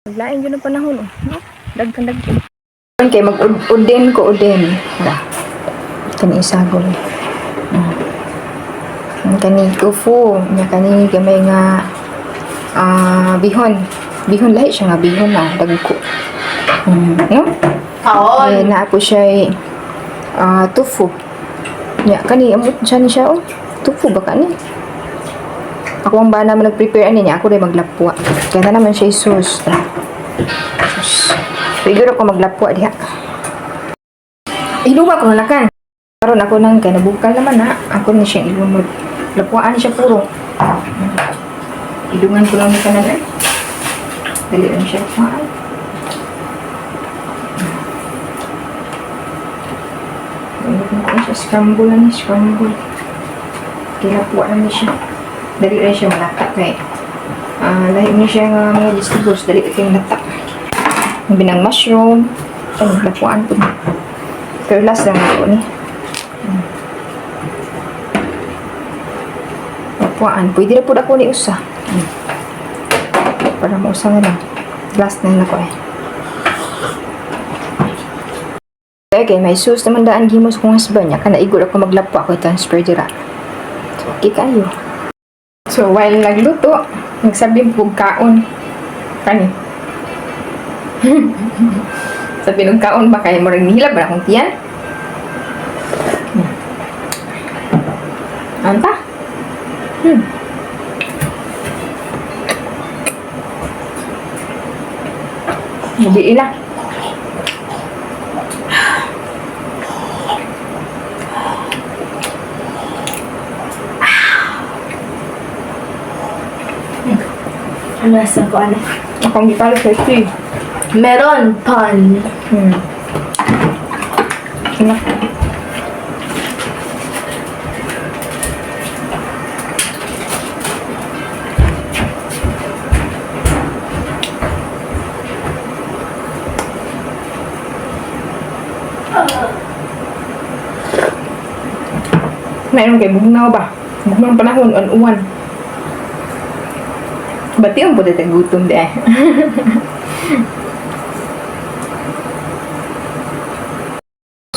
Lain yun ang panahon, oh. No? Dagkan dagkan. Okay, mag-uden ko uden. Da. Kani isagol. Kani tofu, nya kani gamay nga bihon. Bihon lahi siya nga bihon na dagko. No? Kaon. Eh, naa po siya tofu. Nya kani amot siya ni siya oh. Tofu ba kani? Ako ang bana man nag-prepare ani niya, ako rin maglapwa. Kaya na naman siya sauce. Sus. Figure ako maglapwa diha. Iluwa ko na kan. Karon ako nang kay nabukal naman na. Ako ni siyang ilunod. Lapwaan siya puro. Ilungan ko lang ni kanan eh. Dali lang siya lapwaan. Ilunod ko siya. Scramble na ni. Scramble. Kilapwaan ni siya. Dali lang siya malata kay. Lahi ni siya nga mga vegetables. Dali kay lata. Ang binang mushroom. Ay, lapuan po. Pero last lang ako ni. Lapuan. Pwede na po ako ni usa. Para mausa na lang. Last na lang ako eh. Okay, may sus naman daan gimos kong husband niya. Kanaigod ako maglapwa ako i-transfer dira. So, okay kayo. So, while nagluto, nagsabi po kaon. Kani. Sabi nung kaon ba kay murag nihilab ba akong tiyan? Anta? Gabi na. Ano sa ko ano? Akong gipalo sa tea. Meron pan. Ano? Mayroon kay bugnaw ba? Bugnaw ang panahon, on uwan. Bati ang puti gutom di eh.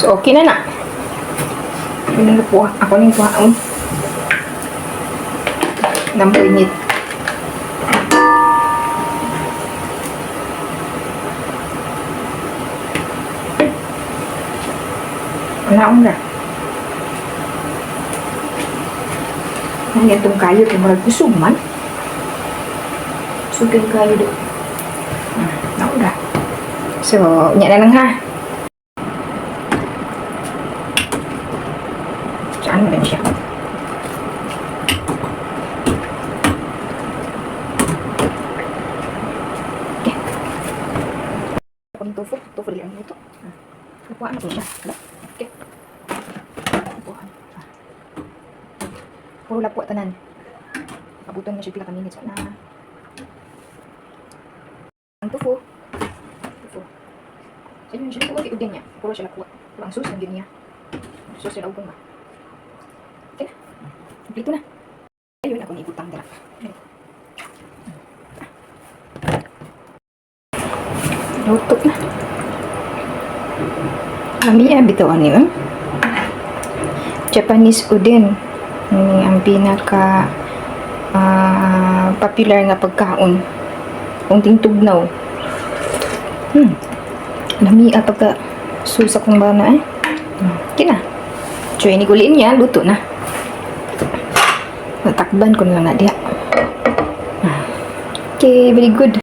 So, okay na na. Yun ang kuha. Ako ning kuhaon. Nampinit. Wala na. Ang itong kayo kay murag kusog man. Kusog kay kayo do. Naon ra. So, nya na lang ha. Saan ba siya? Okay. Akong tofu. Tofu lang ito. Nakuha na po siya. Hala. Okay. Nakuha. Ah. Puro lapo tanan. Abutan na siya pila ka minutes. Na. Ang tofu. Tofu. So yun siya. Tuwa kay niya. Puro siya lakuha. Puro ang sauce ng yun niya. Sauce siya laugong ba. Okay na. Kompleto na. Ayun, ako naibutang dala. Ayun. Luto na. Kami bitaw ani eh. Japanese udin. Ini ang pinaka popular nga pagkaon. Unting tugnaw. Lami pagka susa kong bana eh. Okay na. So, ini guliin niya, luto na. Natakban ko na lang na diha. Okay, very good.